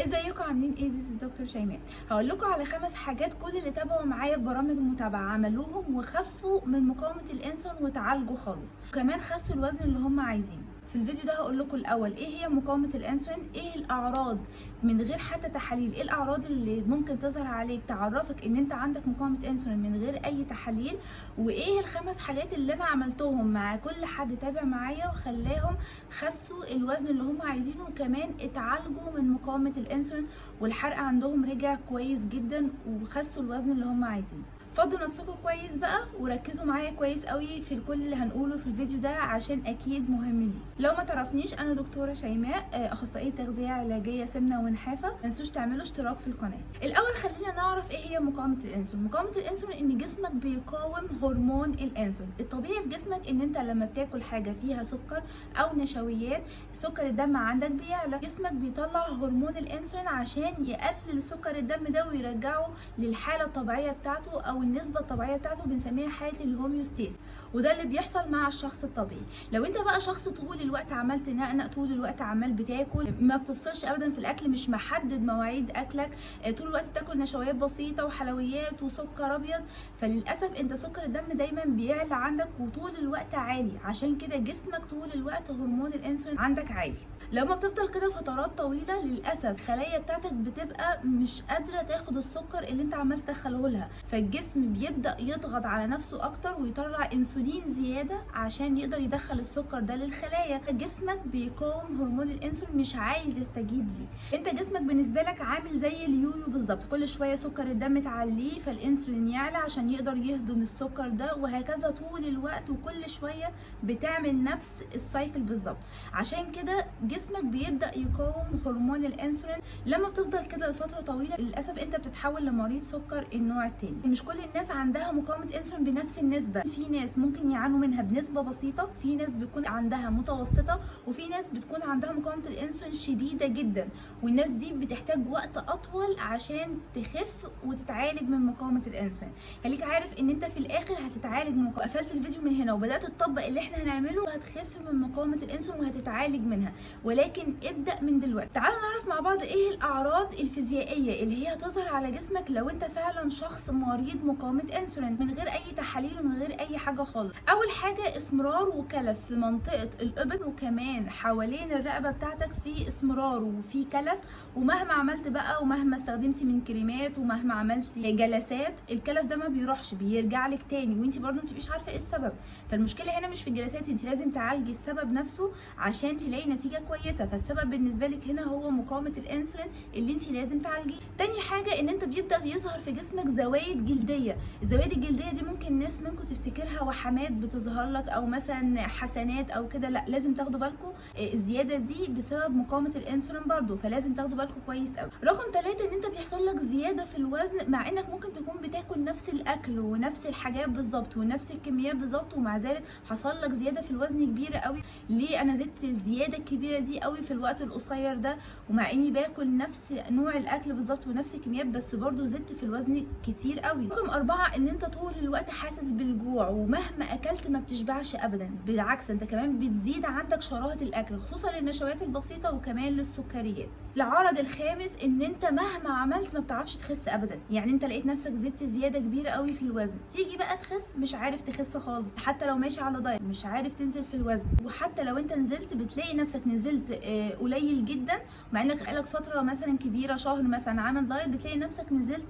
ازيكم عاملين ايه؟ this is دكتور شيماء. هقول لكم على 5 حاجات كل اللي تابعوا معايا في برامج المتابعة عملوهم وخفوا من مقاومة الانسولين وتعالجوا خالص، وكمان خسوا الوزن اللي هم عايزينه. في الفيديو ده هقول لكم الاول ايه هي مقاومة الانسولين، ايه الاعراض من غير حتى تحاليل، ايه الاعراض اللي ممكن تظهر عليك تعرفك ان انت عندك مقاومة انسولين من غير اي تحاليل، وايه ال5 حاجات اللي انا عملتهم مع كل حد تابع معايا وخلاهم خسوا الوزن اللي هم عايزينه، وكمان اتعالجوا من مقاومة الانسولين والحرق عندهم رجع كويس جدا وخسوا الوزن اللي هم عايزينه. فضوا نفسكم كويس بقى وركزوا معايا كويس قوي في الكل اللي هنقوله في الفيديو ده عشان اكيد مهم ليك. لو ما تعرفنيش، انا دكتورة شيماء، اخصائية تغذية علاجية سمنه ونحافه. ما تنسوش تعملوا اشتراك في القناة. الاول خلينا نعرف ايه هي مقاومة الانسولين. مقاومة الانسولين ان جسمك بيقاوم هرمون الانسولين. الطبيعي في جسمك ان انت لما بتاكل حاجة فيها سكر او نشويات سكر الدم عندك بيعلى، جسمك بيطلع هرمون الانسولين عشان يقلل سكر الدم ده ويرجعه للحالة الطبيعية بتاعته او النسبة الطبيعية بتاعته، بنسميها حاله ال homeostasis، وده اللي بيحصل مع الشخص الطبيعي. لو انت بقى شخص طول الوقت عمال تنقنق، طول الوقت عمال بتاكل، ما بتفصلش ابدا في الاكل، مش محدد مواعيد اكلك، طول الوقت بتاكل نشويات بسيطة وحلويات وسكر ابيض، فللاسف انت سكر الدم دايما بيعلى عندك وطول الوقت عالي، عشان كده جسمك طول الوقت هرمون الانسولين عندك عالي. لو ما بتفضل كده فترات طويلة للاسف الخلايا بتاعتك بتبقى مش قادرة تاخد السكر اللي انت عمال تدخله لها، فالجسم بيبدا يضغط على نفسه اكتر ويطلع انسولين زيادة عشان يقدر يدخل السكر ده للخلايا. جسمك بيقاوم هرمون الانسولين، مش عايز يستجيب ليه. انت جسمك بالنسبة لك عامل زي اليويو بالظبط، كل شوية سكر الدم تعليه فالانسولين يعلى عشان يقدر يهضم السكر ده، وهكذا طول الوقت، وكل شوية بتعمل نفس ال cycle بالظبط. عشان كده جسمك بيبدا يقاوم هرمون الانسولين. لما بتفضل كده لفترة طويلة للاسف انت بتتحول لمريض سكر النوع الثاني. مش كل الناس عندها مقاومة انسولين بنفس النسبة، في ناس ممكن يعانوا منها بنسبة بسيطة، في ناس بيكون عندها متوسطه، وفي ناس بتكون عندها مقاومة الانسولين شديدة جدا، والناس دي بتحتاج وقت اطول عشان تخف وتتعالج من مقاومة الانسولين. خليك عارف ان انت في الاخر هتتعالج من مقاومة. قفلت الفيديو من هنا وبدات تطبق اللي احنا هنعمله هتخف من مقاومة الانسولين وهتتعالج منها، ولكن ابدا من دلوقتي. تعالوا نعرف مع بعض ايه الاعراض الفيزيائية اللي هي هتظهر على جسمك لو انت فعلا شخص مريض مقاومة انسولين من غير اي تحاليل ومن غير اي حاجة خالص. اول حاجة اسمرار وكلف في منطقة الابط، وكمان حوالين الرقبة بتاعتك في اسمرار وفي كلف، ومهما عملت بقى ومهما استخدمتي من كريمات ومهما عملتي جلسات الكلف ده ما بيروحش، بيرجع لك تاني، وانت برضو ما بتبقيش عارفه ايه السبب. فالمشكلة هنا مش في الجلسات، انت لازم تعالجي السبب نفسه عشان تلاقي نتيجة كويسة. فالسبب بالنسبة لك هنا هو مقاومة الانسولين اللي انت لازم تعالجيه. تاني حاجة ان انت بيبدا يظهر في جسمك زوايد جلدية. الزوايد الجلدية دي ممكن ناس منكم تفتكرها وحمات بتظهر لك او مثلا حسنات او كده، لا لازم تاخدوا بالكم الزيادة دي بسبب مقاومة الانسولين برضو، فلازم تاخدوا بالكم كويس قوي. رقم 3 ان انت بيحصل لك زيادة في الوزن مع انك ممكن تكون بتاكل نفس الاكل ونفس الحاجات بالظبط ونفس الكميات بالظبط، ومع ذلك حصل لك زيادة في الوزن كبيرة قوي. ليه انا زدت الزيادة الكبيرة دي قوي في الوقت القصير ده ومع اني باكل نفس نوع الاكل بالظبط ونفس الكميات، بس برضو زدت في الوزن كتير قوي. رقم 4 ان انت طول الوقت حاسس بالجوع ومهما اكلت ما بتشبعش ابدا، بالعكس انت كمان بتزيد عندك شراهه الاكل، خصوصا للنشويات البسيطة وكمان للسكريات. العرض الخامس ان انت مهما عملت ما بتعرفش تخس ابدا، يعني انت لقيت نفسك زدت زيادة كبيرة قوي في الوزن، تيجي بقى تخس مش عارف تخس خالص، حتى لو ماشي على diet مش عارف تنزل في الوزن، وحتى لو انت نزلت بتلاقي نفسك نزلت قليل جدا، مع انك بقالك فترة مثلا كبيرة شهر مثلا عامل diet، بتلاقي نفسك نزلت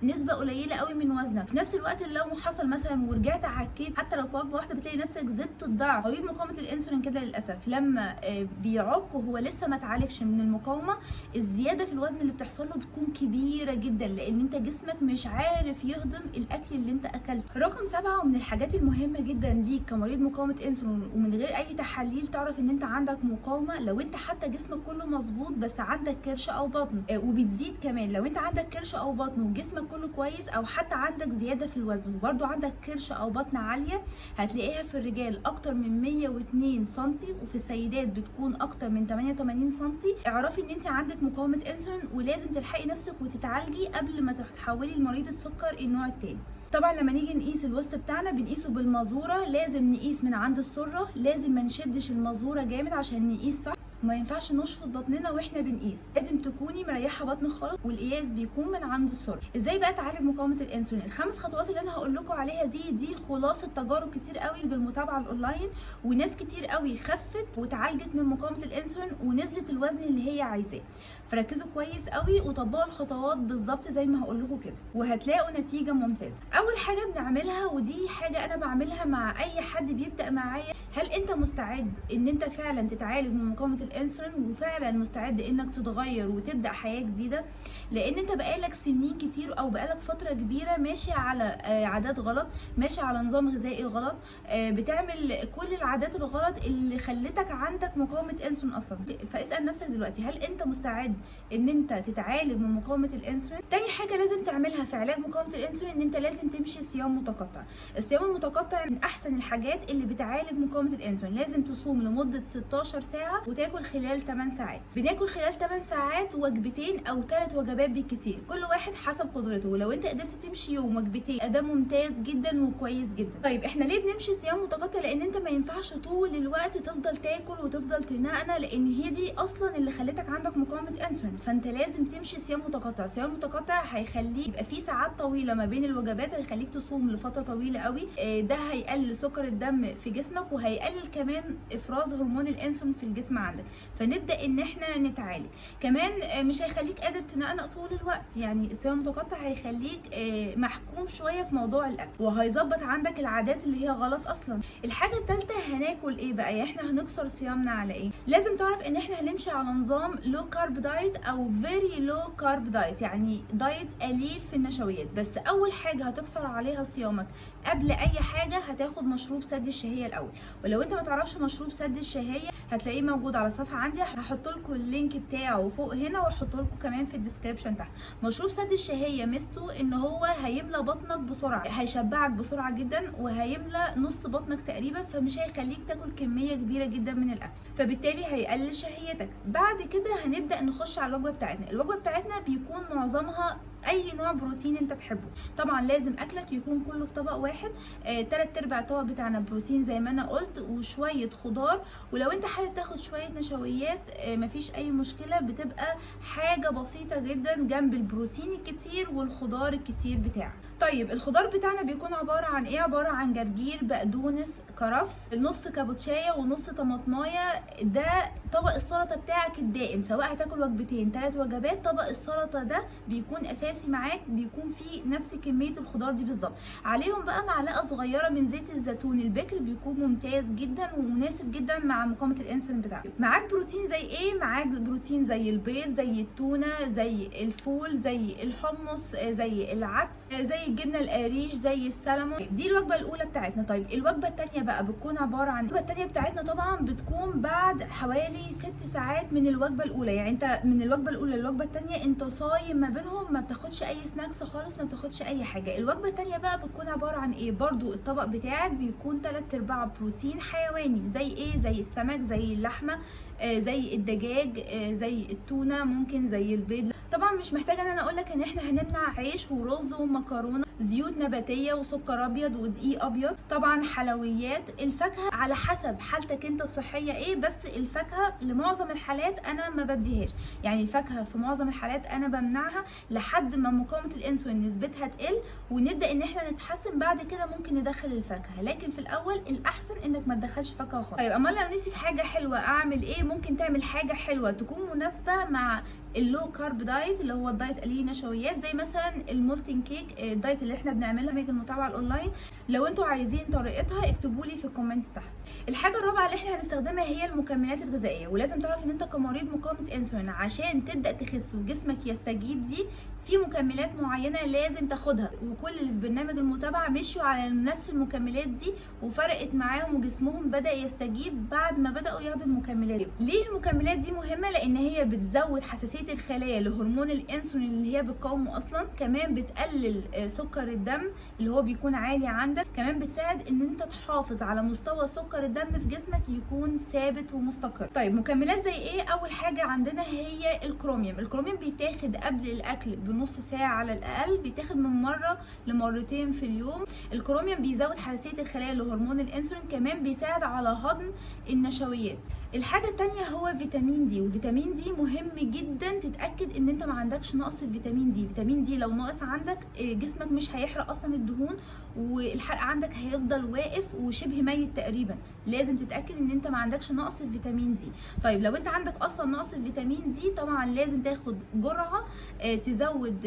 نسبه قليله قوي من وزنك. في نفس الوقت لو حصل مثلا ورجعت عكيت حتى لو في وجبة واحدة بتلاقي نفسك زدت الضعف. مريض مقاومة الانسولين كده للاسف لما بيعك وهو لسه ما اتعالجش من المقاومة، الزيادة في الوزن اللي بتحصل له بتكون كبيرة جدا، لان انت جسمك مش عارف يهضم الاكل اللي انت اكلته. رقم 7 ومن الحاجات المهمة جدا ليك كمريض مقاومة انسولين ومن غير اي تحاليل تعرف ان انت عندك مقاومة، لو انت حتى جسمك كله مظبوط بس عندك كرش او بطن، وبتزيد كمان لو انت عندك كرش او بطن وجسمك كله كويس، او حتى عندك زيادة في الوزن وبرده عندك كرش او بطن عالية، هتلاقيها في الرجال اكتر من 102 سم وفي السيدات بتكون اكتر من 88 سم. اعرفي ان انت عندك مقاومة انسولين ولازم تلحقي نفسك وتتعالجي قبل ما تتحولي لمريضه سكر النوع الثاني. طبعا لما نيجي نقيس الوسط بتاعنا بنقيسه بالمازوره، لازم نقيس من عند السرة، لازم ما نشدش المازوره جامد عشان نقيس صح. وما ينفعش نشفط بطننا واحنا بنقيس، لازم تكوني مريحه بطنك خالص، والقياس بيكون من عند السرة. ازاي بقى تعالج مقاومة الانسولين؟ الخمس خطوات اللي انا هقول لكم عليها دي خلاصه تجارب كتير قوي بالمتابعة الاونلاين، وناس كتير قوي خفت وتعالجت من مقاومة الانسولين ونزلت الوزن اللي هي عايزاه. فركزوا كويس قوي وطبقوا الخطوات بالظبط زي ما هقول لكم كده، وهتلاقوا نتيجة ممتازة. اول حاجة بنعملها، ودي حاجة انا بعملها مع اي حد بيبدا معايا، هل انت مستعد ان انت فعلا تتعالج من مقاومة الانسولين، وفعلا مستعد انك تتغير وتبدا حياة جديدة؟ لان انت بقالك سنين كتير او بقالك فترة كبيرة ماشي على عادات غلط، ماشي على نظام غذائي غلط، بتعمل كل العادات الغلط اللي خلتك عندك مقاومة انسولين اصلا. فاسال نفسك دلوقتي، هل انت مستعد ان انت تتعالج من مقاومة الانسولين؟ تاني حاجة لازم تعملها في علاج مقاومة الانسولين ان انت لازم تمشي صيام متقطع. الصيام المتقطع من احسن الحاجات اللي بتعالج مقاومة الانسولين. لازم تصوم لمدة 16 ساعة وتاكل خلال 8 ساعات. بناكل خلال 8 ساعات وجبتين او 3 وجبات بالكتير، كل واحد حسب قدرته. ولو انت قدرت تمشي يوم وجبتين ده ممتاز جدا وكويس جدا. طيب احنا ليه بنمشي صيام متقطع؟ لان انت ما ينفعش طول الوقت تفضل تاكل وتفضل تنقنق، لان هي دي اصلا اللي خلتك عندك مقاومة انسولين. فانت لازم تمشي صيام متقطع. صيام متقطع هيخليك يبقى في ساعات طويلة ما بين الوجبات، هيخليك تصوم لفترة طويلة قوي. ده هيقلل سكر الدم في جسمك، وهيقلل كمان افراز هرمون الانسولين في الجسم عندك، فنبدا ان احنا نتعالج. كمان مش هيخليك قادر تنقنق طول الوقت، يعني الصيام المتقطع هيخليك محكوم شوية في موضوع الاكل، وهيظبط عندك العادات اللي هي غلط اصلا. الحاجة الثالثة، هناكل ايه بقى؟ يعني احنا هنكسر صيامنا على ايه؟ لازم تعرف ان احنا هنمشي على نظام low carb diet او very low carb diet، يعني diet قليل في النشويات. بس اول حاجة هتكسر عليها صيامك قبل اي حاجة هتاخد مشروب سد الشهية الاول. ولو انت ما تعرفش مشروب سد الشهية هتلاقيه موجود على الصفحة عندي، هحط لكم ال link بتاعه فوق هنا، واحط لكم كمان في ال description تحت. مشروب سد الشهية ميزته ان هو هيملى بطنك بسرعة، هيشبعك بسرعة جدا، وهيملى نص بطنك تقريبا، فمش هيخليك تاكل كمية كبيرة جدا من الاكل، فبالتالي هيقلل شهيتك. بعد كده هنبدا نخش على الوجبة بتاعتنا. الوجبة بتاعتنا بيكون معظمها اي نوع بروتين انت تحبه. طبعا لازم اكلك يكون كله في طبق واحد، 3/4 الطبق بتاعنا بروتين زي ما انا قلت، وشوية خضار، ولو انت حابب تاخد شوية نشويات مفيش اي مشكلة، بتبقى حاجة بسيطة جدا جنب البروتين الكتير والخضار الكتير بتاعك. طيب الخضار بتاعنا بيكون عبارة عن ايه؟ عبارة عن جرجير، بقدونس، كرفس، نص كابوتشايه ونص طماطمايه. ده طبق السلطة بتاعك الدائم، سواء هتاكل وجبتين 3 وجبات، طبق السلطة ده بيكون اساسي معاك، بيكون فيه نفس كمية الخضار دي بالظبط. عليهم بقى معلقه صغيرة من زيت الزيتون البكر، بيكون ممتاز جدا ومناسب جدا مع مقاومة الانسولين بتاعك. معاك بروتين زي ايه؟ معاك بروتين زي البيض، زي التونه، زي الفول، زي الحمص، زي العدس، زي الجبنة القريش، زي السلمون. دي الوجبة الاولى بتاعتنا. طيب الوجبة الثانية بقى بتكون عبارة عن، الوجبة الثانية بتاعتنا طبعا بتكون بعد حوالي 6 ساعات من الوجبة الاولى. يعني انت من الوجبة الاولى للوجبه الثانية انت صايم ما بينهم، ما بتاخدش اي snacks خالص، ما بتاخدش اي حاجة. الوجبة الثانية بقى بتكون عبارة عن ايه؟ برضو الطبق بتاعك بيكون 3/4 بروتين حيواني، زي ايه؟ زي السمك، زي اللحمة، زي الدجاج، زي التونه، ممكن زي البيض. طبعا مش محتاجه ان انا اقول لك ان احنا هنمنع عيش ورز ومكرونه، زيوت نباتيه وسكر ابيض ودقيق ابيض، طبعا حلويات. الفاكهة على حسب حالتك انت الصحية ايه، بس الفاكهة لمعظم الحالات انا ما بديهاش، يعني الفاكهة في معظم الحالات انا بمنعها لحد ما مقاومة الانسولين نسبتها تقل ونبدا ان احنا نتحسن، بعد كده ممكن ندخل الفاكهة، لكن في الاول الاحسن انك ما تدخلش فاكهة خالص. طيب امال لو نفسي في حاجة حلوة اعمل ايه؟ ممكن تعمل حاجة حلوة تكون مناسبة مع ال low carb diet اللي هو ال diet قليل النشويات، زي مثلا ال molten cake، ال diet اللي احنا بنعملها في المتابعة الاونلاين. لو انتوا عايزين طريقتها اكتبوا لي في ال comments تحت. الحاجة الرابعة اللي احنا هنستخدمها هي المكملات الغذائية، ولازم تعرف ان انت كمريض مقاومة انسولين عشان تبدا تخس وجسمك يستجيب ليه في مكملات معينة لازم تاخدها، وكل اللي في برنامج المتابعة مشوا على نفس المكملات دي وفرقت معاهم وجسمهم بدا يستجيب بعد ما بداوا ياخدوا المكملات دي. ليه المكملات دي مهمة؟ لان هي بتزود حساسية الخلايا لهرمون الانسولين اللي هي بتقاومه اصلا، كمان بتقلل سكر الدم اللي هو بيكون عالي عندك، كمان بتساعد ان انت تحافظ على مستوى سكر الدم في جسمك يكون ثابت ومستقر. طيب مكملات زي ايه؟ اول حاجة عندنا هي الكروميوم. الكروميوم بيتاخد قبل الاكل بنص ساعة على الاقل، بيتاخد من مرة لمرتين في اليوم. الكروميوم بيزود حساسية الخلايا لهرمون الانسولين، كمان بيساعد على هضم النشويات. الحاجة التانية هو فيتامين دي، وفيتامين دي مهم جدا تتاكد ان انت ما عندكش نقص في فيتامين دي. فيتامين دي لو ناقص عندك جسمك مش هيحرق اصلا الدهون، والحرق عندك هيفضل واقف وشبه ميت تقريبا. لازم تتاكد ان انت ما عندكش نقص في فيتامين دي. طيب لو انت عندك اصلا نقص في فيتامين دي، طبعا لازم تاخد جرعة تزود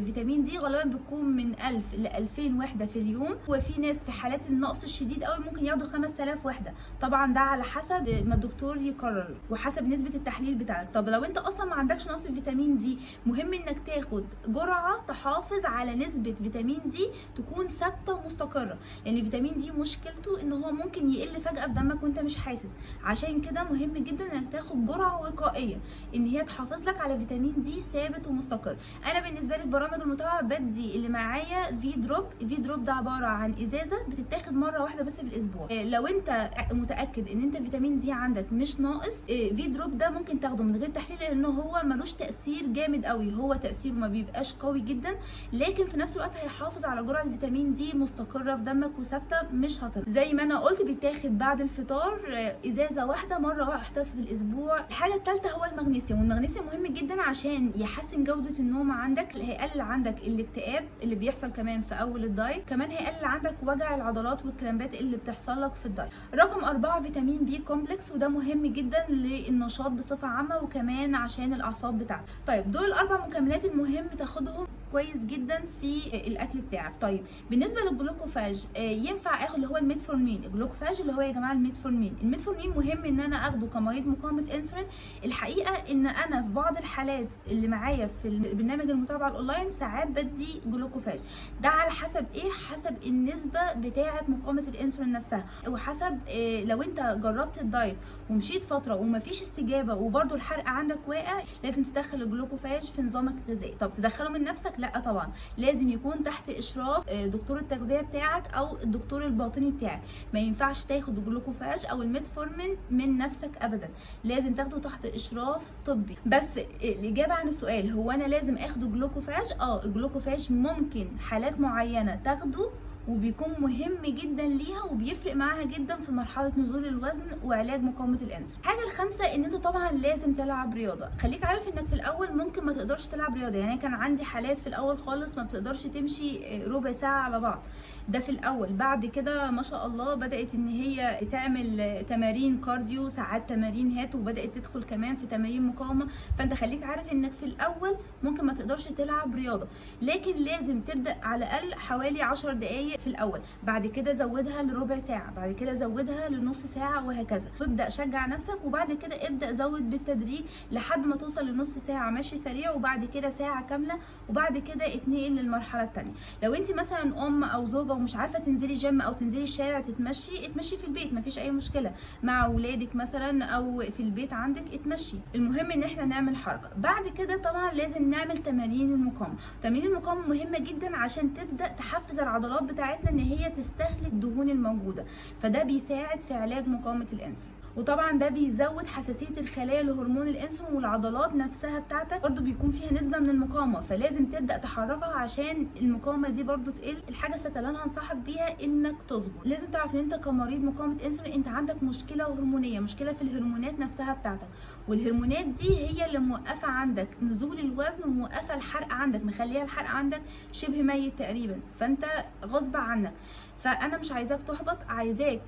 فيتامين دي، غالبا بتكون من 1000 ل 2000 وحده في اليوم، وفي ناس في حالات النقص الشديد قوي ممكن ياخدوا 5000 وحده. طبعا ده على حسب ما الدكتور يقرر وحسب نسبه التحليل بتاعك. طب لو انت اصلا ما عندكش نقص في فيتامين دي، مهم انك تاخد جرعة تحافظ على نسبه فيتامين دي تكون ثابتة ومستقره، لان فيتامين دي مشكلته ان هو ممكن يقل فجاة في دمك وانت مش حاسس. عشان كده مهم جدا انك تاخد جرعة وقائيه ان هي تحافظ لك على فيتامين دي ثابت ومستقر. انا بالنسبة لي في برامج المتابعة بدي اللي معايا في دروب. في دروب ده عبارة عن ازازة بتتاخد مرة واحدة بس في الاسبوع. لو انت متاكد ان انت فيتامين دي عندك مش ناقص، في دروب ده ممكن تاخده من غير تحليل، لان هو ملوش تاثير جامد قوي، هو تاثيره ما بيبقاش قوي جدا، لكن في نفس الوقت هيحافظ على جرعة فيتامين دي مستقره في دمك وثابتة مش هتنقص. زي ما انا قلت بيتاخد بعد الفطار ازازة واحدة مرة واحدة في الاسبوع. الحاجة الثالثة هو المغنيسيوم، والمغنيسيوم مهم جدا عشان يحسن جوده النوم عندك، هيقلل عندك الاكتئاب اللي بيحصل كمان في اول الدايت، كمان هيقلل عندك وجع العضلات والكرامبات اللي بتحصل لك في الدايت. رقم 4 فيتامين بي complex، وده مهم جدا للنشاط بصفة عامة وكمان عشان الاعصاب بتاعتك. طيب دول الاربع مكملات المهم تاخدهم كويس جدا في الاكل بتاعك. طيب بالنسبة للجلوكوفاج، ينفع اخد اللي هو الميتفورمين؟ الجلوكوفاج اللي هو يا جماعة الميتفورمين، الميتفورمين مهم ان انا اخده كمريض مقاومة انسولين. الحقيقة ان انا في بعض الحالات اللي معايا في البرنامج المتابعة الاونلاين ساعات بدي جلوكوفاج، ده على حسب ايه؟ حسب النسبة بتاعه مقاومة الانسولين نفسها، وحسب إيه لو انت جربت الدايت ومشيت فترة ومفيش استجابة وبرده الحرق عندك واقع، لازم تدخل الجلوكوفاج في نظامك الغذائي. طب تدخله من نفسك؟ لا طبعا، لازم يكون تحت اشراف دكتور التغذية بتاعك او الدكتور الباطني بتاعك. ما ينفعش تاخد الجلوكوفاج او الميتفورمين من نفسك ابدا، لازم تاخده تحت اشراف طبي. بس الاجابة عن السؤال هو انا لازم اخد جلوكوفاج؟ الجلوكوفاج ممكن حالات معينة تاخده وبيكون مهم جدا ليها وبيفرق معاها جدا في مرحلة نزول الوزن وعلاج مقاومة الانسولين. الحاجة الخامسة ان انت طبعا لازم تلعب رياضة. خليك عارف انك في الاول ممكن ما تقدرش تلعب رياضة، يعني كان عندي حالات في الاول خالص ما بتقدرش تمشي ربع ساعة على بعض، ده في الاول. بعد كده ما شاء الله بدات ان هي تعمل تمارين cardio، ساعات تمارين HIIT، وبدات تدخل كمان في تمارين مقاومة. فانت خليك عارف انك في الاول ممكن ما تقدرش تلعب رياضة، لكن لازم تبدا على الاقل حوالي 10 دقائق في الاول، بعد كده زودها لربع ساعة، بعد كده زودها لنص ساعة، وهكذا. وابدا شجع نفسك، وبعد كده ابدا زود بالتدريج لحد ما توصل لنص ساعة ماشي سريع، وبعد كده ساعة كاملة، وبعد كده اتنقل للمرحلة الثانية. لو انت مثلا ام او زوجه ومش عارفه تنزلي جيم او تنزلي الشارع تتمشي، اتمشي في البيت، مفيش اي مشكلة، مع اولادك مثلا او في البيت عندك اتمشي. المهم ان احنا نعمل حركة. بعد كده طبعا لازم نعمل تمارين المقاومة. تمارين المقاومة مهمة جدا عشان تبدا تحفز العضلات بتاعتنا ان هي تستهلك الدهون الموجودة، فده بيساعد في علاج مقاومة الانسولين. وطبعا ده بيزود حساسية الخلايا لهرمون الانسولين، والعضلات نفسها بتاعتك برضو بيكون فيها نسبه من المقاومة، فلازم تبدا تحركها عشان المقاومة دي برضو تقل. الحاجة السادسة اللي انا هنصحك بيها انك تصبر. لازم تعرف ان انت كمريض مقاومة انسولين انت عندك مشكلة هرمونيه، مشكلة في الهرمونات نفسها بتاعتك، والهرمونات دي هي اللي موقفه عندك نزول الوزن وموقفه الحرق عندك، مخليها الحرق عندك شبه ميت تقريبا، فانت غصب عنك. فانا مش عايزاك تحبط، عايزاك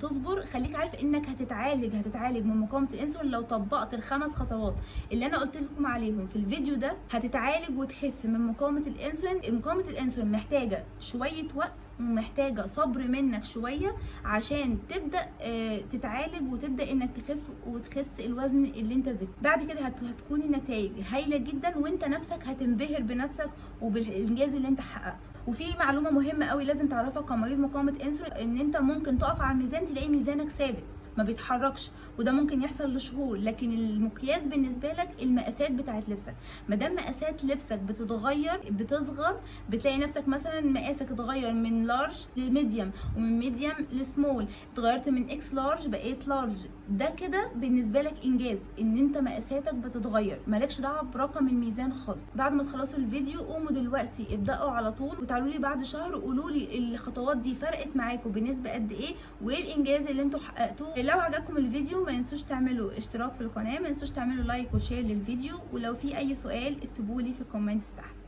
تصبر. خليك عارف انك هتتعالج من مقاومة الانسولين لو طبقت الخمس خطوات اللي انا قلت لكم عليهم في الفيديو ده. هتتعالج وتخف من مقاومة الانسولين. مقاومة الانسولين محتاجه شوية وقت ومحتاجة صبر منك شوية عشان تبدا تتعالج وتبدا انك تخف وتخس الوزن اللي انت زدته. بعد كده هتكون النتائج هايلة جدا، وانت نفسك هتنبهر بنفسك وبالانجاز اللي انت حققته. وفي معلومة مهمة قوي لازم تعرفها كمريض مقاومة انسولين، ان انت ممكن تقف على الميزان تلاقي ميزانك ثابت ما بيتحركش، وده ممكن يحصل لشهور، لكن المقياس بالنسبة لك المقاسات بتاعت لبسك. ما دام مقاسات لبسك بتتغير بتصغر، بتلاقي نفسك مثلا مقاسك اتغير من large ل medium، ومن medium ل small، اتغيرت من X large بقيت large، ده كده بالنسبة لك انجاز ان انت مقاساتك بتتغير. مالكش دعوه برقم الميزان خالص. بعد ما تخلصوا الفيديو قوموا دلوقتي ابداوا على طول، وتعالوا لي بعد شهر قولوا لي الخطوات دي فرقت معاكم بنسبة قد ايه، وايه الانجاز اللي انتوا حققتوه. لو عجبكم الفيديو ما تنسوش تعملوا اشتراك في القناة، ما تنسوش تعملوا like و share للفيديو، ولو في اي سؤال اكتبوا لي في ال comments تحت.